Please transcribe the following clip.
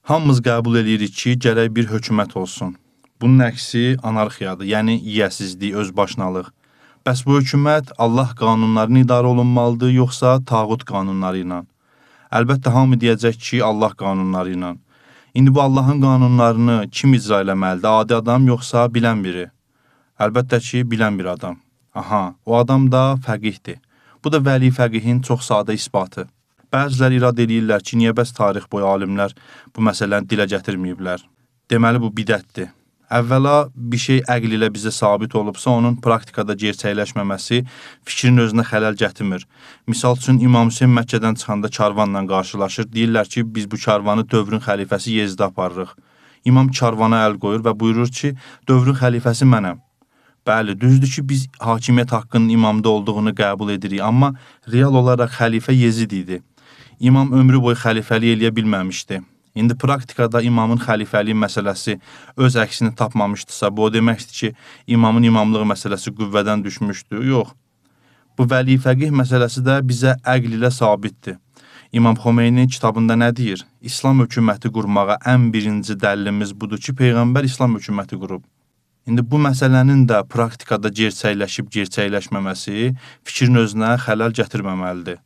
Hamımız qəbul eləyirik ki, gərək bir hökumət olsun. Bunun əksi anarxiyadır, yəni yiyəsizlik, özbaşınalıq. Bəs bu hökumət Allah qanunlarını idarə olunmalıdır, yoxsa tağut qanunları ilə? Əlbəttə, hamı deyəcək ki, Allah qanunları ilə. İndi bu Allahın qanunlarını kim icra eləməlidir? Adi adam yoxsa bilən biri? Əlbəttə ki, bilən bir adam. Aha, o adam da fəqihdir. Bu da vəli fəqihin çox sadə isbatı. Bəziləri irad eləyirlər ki, niyə bəs tarix boyu alimlər bu məsələni dilə gətirməyiblər? Deməli, bu bidətdir. Əvvəla, bir şey əql ilə bizə sabit olubsa, onun praktikada gerçəkləşməməsi fikrin özünə xələl gətirmir. Misal üçün, İmam Hüseyn Məkkədən çıxanda karvanla qarşılaşır. Deyirlər ki, biz bu karvanı dövrün xəlifəsi Yezidə aparırıq. İmam karvana əl qoyur və buyurur ki, dövrün xəlifəsi mənəm. Bəli, düzdür ki, biz hakimiyyət haqqının imamda olduğunu qəbul edirik, amma real olaraq xəlifə Yezid idi. İmam ömrü boyu xəlifəlik eləyə bilməmişdi. İndi praktikada imamın xəlifəliyi məsələsi öz əksini tapmamışdısa, bu o deməkdir ki, imamın imamlığı məsələsi qüvvədən düşmüşdü. Yox. Bu vəli fəqih məsələsi də bizə əql ilə sabitdir. İmam Xomeyni kitabında nə deyir? İslam hökuməti qurmağa ən birinci dəlilimiz budur ki, Peyğəmbər İslam hökuməti qurub. İndi bu məsələnin də praktikada gerçəkləşib gerçəkləşməməsi fikrin özünə xələl gətirməməlidir.